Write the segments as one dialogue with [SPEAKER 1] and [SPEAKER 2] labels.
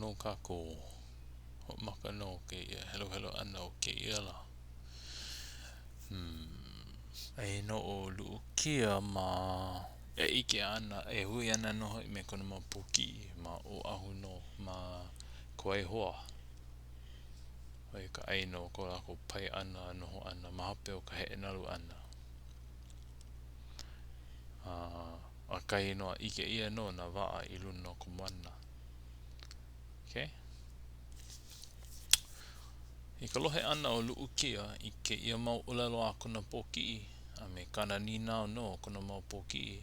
[SPEAKER 1] nō kākou. Hoʻomaka nō kēia heluhelu ʻana o kēia lā. Hmm. Aia nō ʻo Luʻukia mā e ʻike ana, e hui ana nō hoʻi me kona mau pōkiʻi ma Oʻahu nō, ma Kawaihoa. ʻO ia ka ʻāina o ko lākou pae ʻana a noho ʻana ma hope o ka heʻenalu ʻana. A ʻakahi nō a ʻike ʻia nō nā waʻa i luna o ka moana. Okay? I ka lohe ʻana o Luʻukia i kēia mau ʻōlelo a kona pōkiʻi, a me kāna nīnau no kona mau pōkiʻi,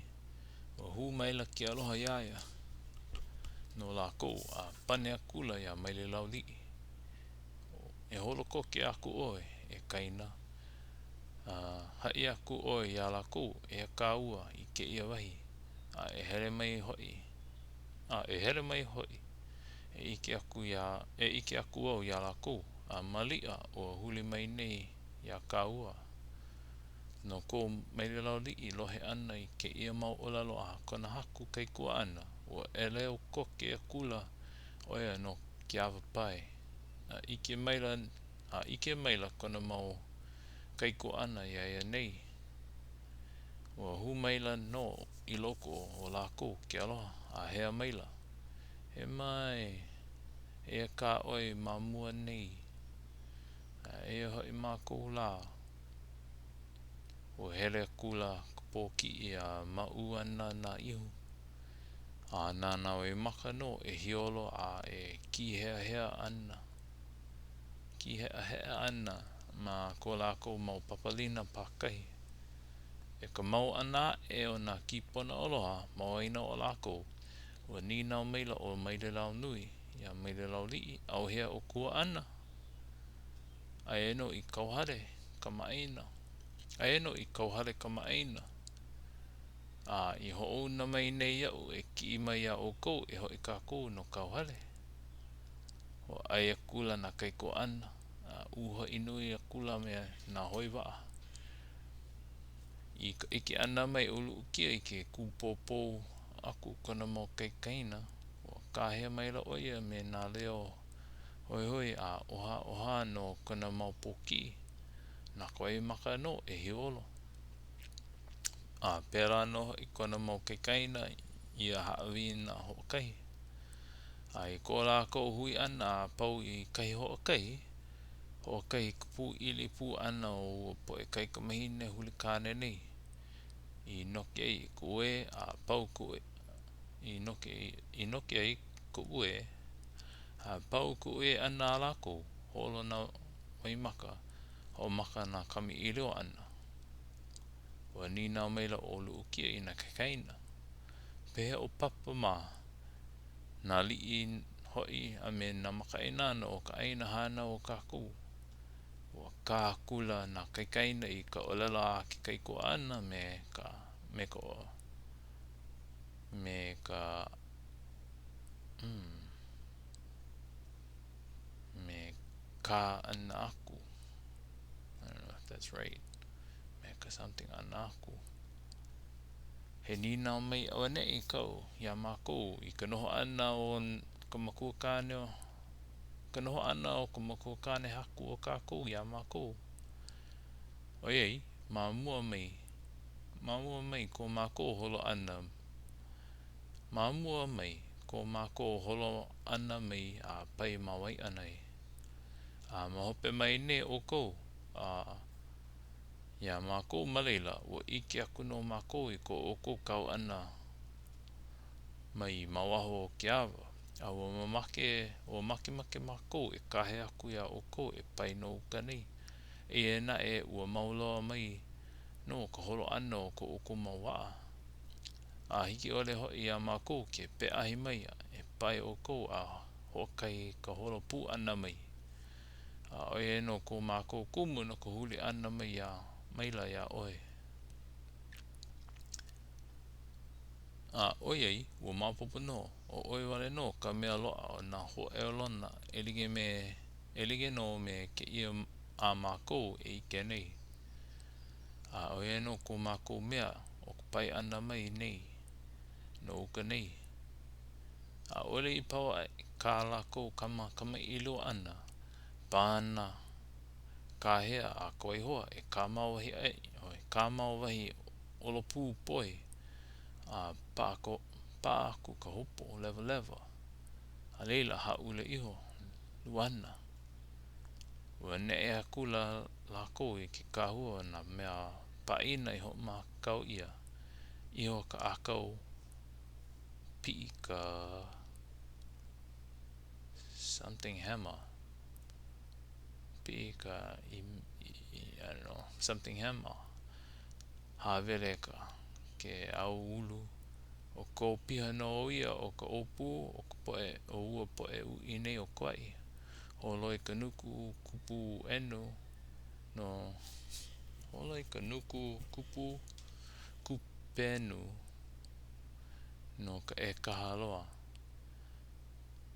[SPEAKER 1] ua hū maila ke aloha iā ia no lākou, a pane akula iā Mailelauliʻi, E holo koke aku ʻoe, e Kaina, a haʻi aku ʻoe iā lākou, eia kāua i kēia wahi, a e hele mai hoʻi, a e hele mai hoʻi, e ʻike aku iā, e ʻike aku au iā lākou, a maliʻa ua huli mai nei iā kāua. No ko Mailelauliʻi lohe ʻana i kēia mau ʻōlelo a kona haku kaikuaʻana, ua ʻeleu koke akula ʻo ia no ke awa pae, a ʻike maila, a ʻike maila kona mau kaikuaʻana iā ia nei, ua hū maila nō i loko o lākou ke aloha, a hea maila, E mae, eia kā ʻoe ma mua nei, a eia hoʻi mākou lā. Ua hele akula ka pōkiʻi a maʻū ana nā ihu, a na nā waimaka nō e hiolo a e kīheahea ana, kīheʻaheʻa ana ma ko lākou mau papalina pākahi. I ka mau ʻana aʻe o nā kīpona aloha ma waena o lākou, ua nīnau maila ʻo Mailelaunui iā Mailelauliʻi, ʻAuhea ʻo Kuaʻana? Aia nō i kauhale kamaʻāina. Aia nō i kauhale kamaʻāina. A i hoʻouna mai nei iaʻu e kiʻi mai iā ʻoukou e hoʻi kākou no kauhale. Ua ʻae akula nā kaikuaʻana, a uhaʻi nui akula me nā hoi waʻa. I ka ʻike ʻana mai o Luʻukia i ke kūpōpō aku o kona mau kaikaina, ua kāhea maila ʻo ia me nā leo hoihoi a ohaoha no kona mau pōkiʻi, na ka waimaka nō e hiolo. A pēlā nō hoʻi kona mau kaikaina i ia haʻawina hoʻokahi. A i ko lākou hui ʻana a pau i kahi hoʻokahi, Hoʻokahi ka pūʻili pū ʻana o ua poʻe kaikamahine huli kāne nei, i noke ai i ka uē a pau ka i noke i noke ai ka uē a pau ka uē ʻana a lākou, holo nā waimaka, hoʻomaka nā kamaʻilio ʻana. Ua nīnau maila ʻo Luʻukia i nā kaikaina, Pehea ʻo Papa mā? nā aliʻi hoʻi a me nā makaʻāinana o ka ʻāina hānau o kākou. Ua kā akula nā kaikaina i ka ʻōlelo a ke kaikuaʻana me ka me ka me ka mm, me ka ʻana aku. I don't know if that's right. Me ka something ʻana aku. He nīnau mai auaneʻi kau iā mākou i ka noho ʻana o ka makuakāne o ka noho ʻana o ka makuakāne haku o kākou iā mākou. ʻOiai, ma mua mai, ma mua mai ko mākou holo ʻana, ma mua mai ko mākou holo ʻana mai a pae ma Waiʻanae. A ma hope mai nei ʻoukou, a Iā mākou ma laila, ua ʻike aku nō mākou i ko ʻoukou kau ʻana mai ma waho o ke awa, a ua mamake, ua makemake mākou e kāhea aku iā ʻoukou e pae no uka nei. Eia naʻe, ua mau loa mai nō ka holo ʻana o ko ʻoukou mau waʻa. A hiki ʻole hoʻi iā mākou ke peʻahi mai e pae ʻoukou a hoʻokahi ka holo pū ʻana mai. A ʻo ia nō ko mākou kumu no ka huli ʻana mai iā, maila iā ʻoe. A ʻoiai, ua maopopo nō, ʻo ʻoe wale nō ka mea loaʻa o nā hōʻailona e like me, e like nō me kēia a mākou e ʻike nei. A ʻo ia nō ko mākou mea o ka pae ʻana mai nei no uka nei. ʻAʻole i pau aʻe kā lākou kamaʻilio ʻana, pā ana kāhea a Kawaihoa, "E kā mau wahi olopū poi!" A paʻa aku ka houpo, lewalewa, a laila hāʻule iho, luana. Ua neʻe akula lākou i ke kahua o nā mea pāʻina i hoʻomākaukau ʻia. Iho ka ʻākau, piʻi ka something hema. Piʻi ka i, I don't know, something hema. Hāwele ka ke ʻauulu. ʻO kō piha nō ia o ka ʻōpū o ka poʻe o ua poʻe uʻi nei o Kauaʻi. Holoi ka nuku kupu ʻenu no Holoi ka nuku kupu kūpenu no ka ʻekaha loa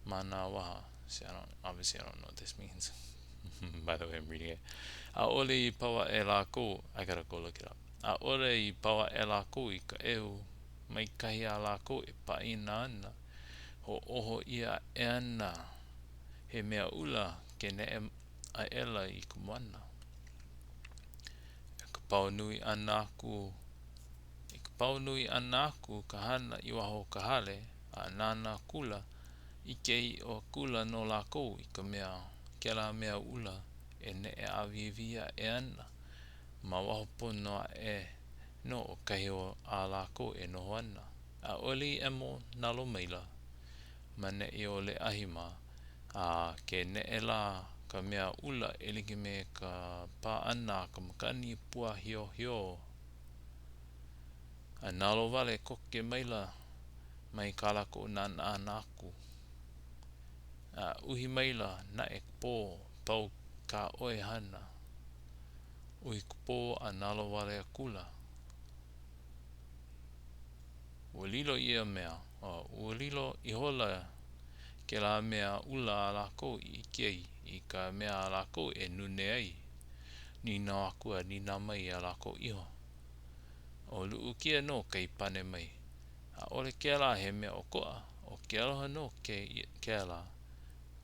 [SPEAKER 1] ma nā waha. See, I don't, obviously I don't know what this means. By the way, I'm reading it. ʻAʻole i pau aʻe lākou, I gotta go look it up. ʻAʻole i pau aʻe lākou i ka ʻeu mai kahi a lākou e pāʻina ana, hoʻōho ʻia aʻe ana he mea ʻula ke neʻe aʻela i ka moana. I ka pau nui ʻana aku I ka pau nui ʻana aku o ka hana i waho o ka hale, a nānā akula, ʻike ʻiʻo akula nō lākou i ka mea, kēlā mea ʻula e neʻe ʻāwīwī aʻe ana ma waho pono aʻe nō o kahi a lākou e noho ana. ʻAʻole i ʻemo, nalo maila ma neʻi o Lēʻahi mā, a ke neʻe lā ka mea ʻula e like me ka pā ʻana a ka makani puahiohio. A nalowale koke maila mai kā lākou nānā ʻana aku. A uhi maila naʻe ka pō, pau kā ʻoe hana. Uhi ka pō a nalowale akula. Ua lilo ia mea, ua lilo ihola kēlā mea ʻula a lākou i ʻike ai i ka mea a lākou e nūnē ai. Nīnau aku a nīnau mai iā lākou iho. ʻO Luʻukia nō kai pane mai, ʻAʻole kēlā he mea ʻokoʻa, ʻo ke aloha nō kēlā,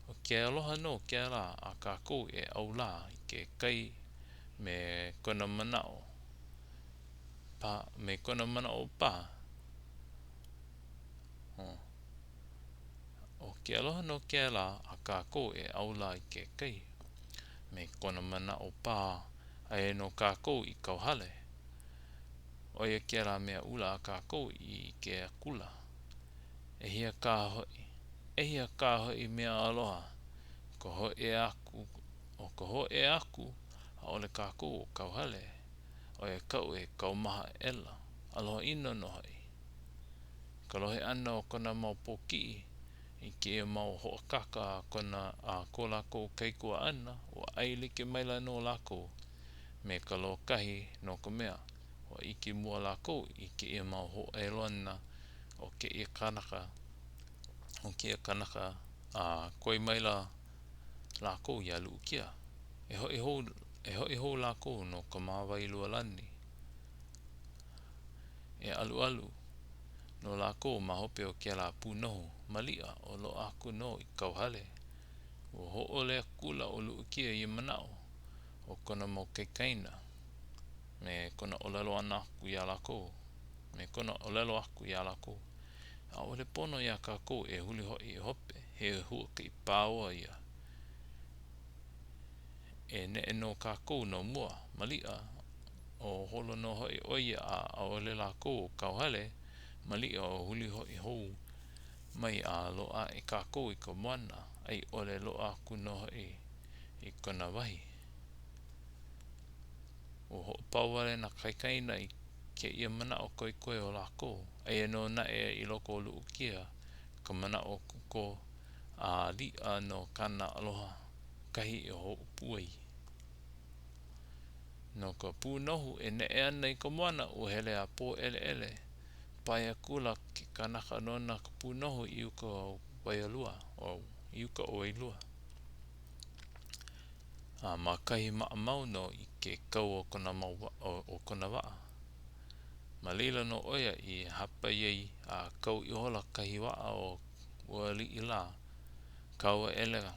[SPEAKER 1] ʻo ke aloha nō kēlā a kākou e ʻau lā i ke kai me kona manaʻo paha, me kona manaʻo paha. Huh. ʻO ke aloha nō kēlā a kākou e ʻau lā i ke kai, me kona manaʻo paha aia nō kākou i kauhale. ʻO ia kēlā mea ʻula a kākou i ʻike akula. ʻEhia kā hoʻi, ʻehia kā hoʻi mea aloha, ka hōʻea aku, ʻo ka hōʻea aku, ʻaʻole kākou o kauhale. ʻO ia kaʻu e kaumaha aʻela, aloha ʻino nō hoʻi. I ka lohe ʻana o kona mau pōkiʻi i kēia mau hoʻākāka a kona a ko lākou kaikuaʻana, ua ʻaelike maila nō lākou me ka lōkahi no ka mea, ua ʻike mua lākou i kēia mau hōʻailona o kēia kanaka o kēia kanaka a koi maila lākou iā Luʻukia e hoʻi hou e hoʻi hou lākou no Kāmāwailualani e alualu nō lākou ma hope o kēlā pūnohu. Maliʻa o loaʻa aku nō i kauhale. Ua hōʻole akula ʻo Luʻukia i ia manaʻo o kona mau kaikaina me kona ʻōlelo ʻana aku iā lākou, me kona ʻōlelo aku iā lākou, ʻAʻole pono iā kākou e huli hoʻi i hope, he huakaʻi pāoa ia. E neʻe nō kākou no mua, maliʻa, o holo nō hoʻi ʻo ia a ʻaʻole lākou o kauhale, maliʻa o huli hoʻi hou mai a loaʻa aʻe kākou i ka moana, a i ʻole loaʻa aku nō hoʻi i kona wahi. Ua hoʻopau wale nā kaikaina i kēia manaʻo koikoi o lākou, aia nō naʻe i loko o Luʻukia ka manaʻo kuko a liʻa no kāna aloha, kahi e hōʻupu ai. No ka pūnohu e neʻe ana i ka moana, ua hele a pōʻeleʻele. Pae akula ke kanaka nona ka pūnohu i uka o Waialua, i uka o Wailua. A ma kahi maʻamau nō i ke kau o kona mau o kona waʻa. Ma laila nō ʻo ia i hāpai ai a kau ihola kahi waʻa o. ua aliʻi lā. Kau aʻela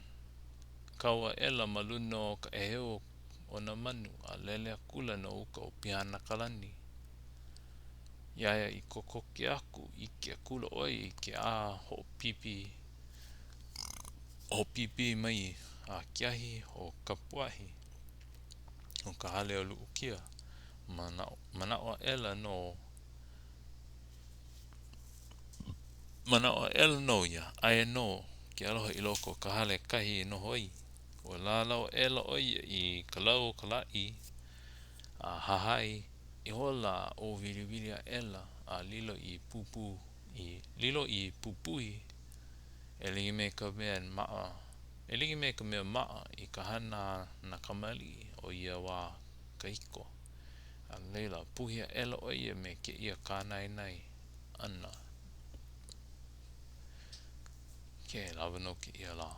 [SPEAKER 1] Kau aʻela ma luna o ka ʻēheu o nā manu a lele akula no uka o Pihanakalani. Iā ia i kokoke aku, ʻike akula ʻo ia i ke ʻā hoʻopīpī hoʻopīpī mai a ke ahi o Kapuahi o ka hale o Luʻukia. Manaʻo manaʻo aʻela nō Manaʻo aʻela nō ia, aia nō ke aloha i loko o ka hale kahi e noho ai. Ua lālau aʻela ʻo ia i ka lau o ka lāʻi a hahai ihola a ʻōwiliwili aʻela a lilo i pūpū i lilo i pupuhi e like me ka mea maʻa e like me ka mea maʻa i ka hana a nā kamaliʻi o ia wā kahiko. A laila, puhi aʻela ʻo ia me kēia kānaenae ʻana. Okay, lawa no kēia lā.